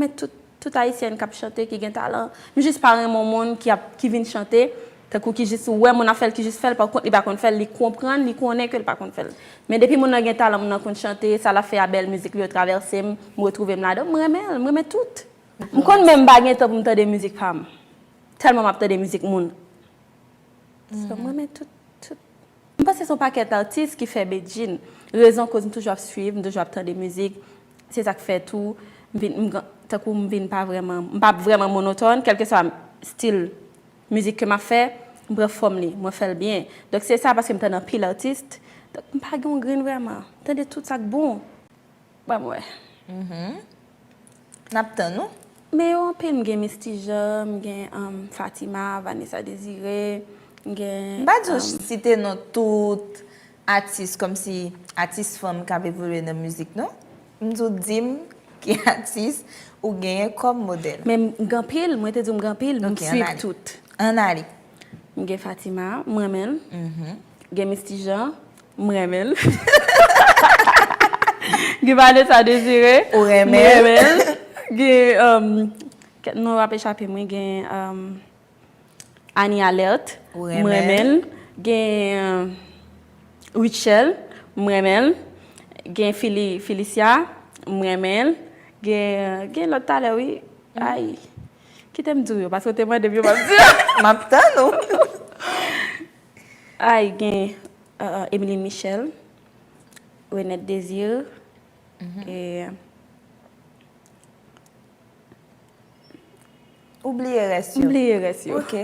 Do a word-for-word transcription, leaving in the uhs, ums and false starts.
Men tout, tout ayisyèn k ap chante, ki gen talan. M jis pa renmen yon moun ki ap, ki vin chante, tankou ki jis wè moun ap fè l, ki jis fè l, pa kont li pa konn fè l, li konprann, li konnen ke l pa konn fè l. Men depi moun nan gen talan, moun nan konn chante, sa l ap fè a bèl, mizik li yo travèse m, m retwouve m ladan, m renmen l, m renmen tout. M konn menm pa gen tan pou m tande mizik pa m. Tèlman m ap tande mizik moun. So, m renmen tout, tout. M panse se yon pakèt atis ki fè Bedjine. Rezon koz m toujou ap swiv, m toujou ap tande mizik. Se sa k fè tou, m vin, m gan- tankou m vin pa vrèman, m pa vrèman monotòn, kèlkeswa stil mizik ke m ap fè, m pran fòm li, mwen fè l byen. Donk se sa, paske m tande anpil atis. Donk m pa gen yon grenn vrèman. M tande tout sa k bon. Ban m wè. N ap tann ou. Men yo anpil, m gen Misty Jean, m gen um, Fatima, Vanessa Désiré, m gen. M pa di w site non tout atis, kòmsi atis fanm k ap evolye nan mizik, non. M di w di m ki atis ou genyen kòm modèl. Men m gen anpil, mwen te di w m gen anpil, m swiv tout. Ann ale. M gen Fatima, m renmen l. Gen Misty Jean, m renmen l. Gen Vanessa Désiré, Ou renmen m renmen l. Gen, um, kèk non ap echape mwen, gen um, Annie Alerte, Ou m renmen l. Gen um, Rutshelle, m renmen l. Gen Fili, Felicia, m renmen l. Gen, gen lòt talè, wi. Ay, kite m di w yo, paske w te mande m yo, m ap di w. M ap tann ou. Ay, gen uh, Emeline Michel, Renette Désir, e Ou bliye rès yo. M bliye rès yo. Ok.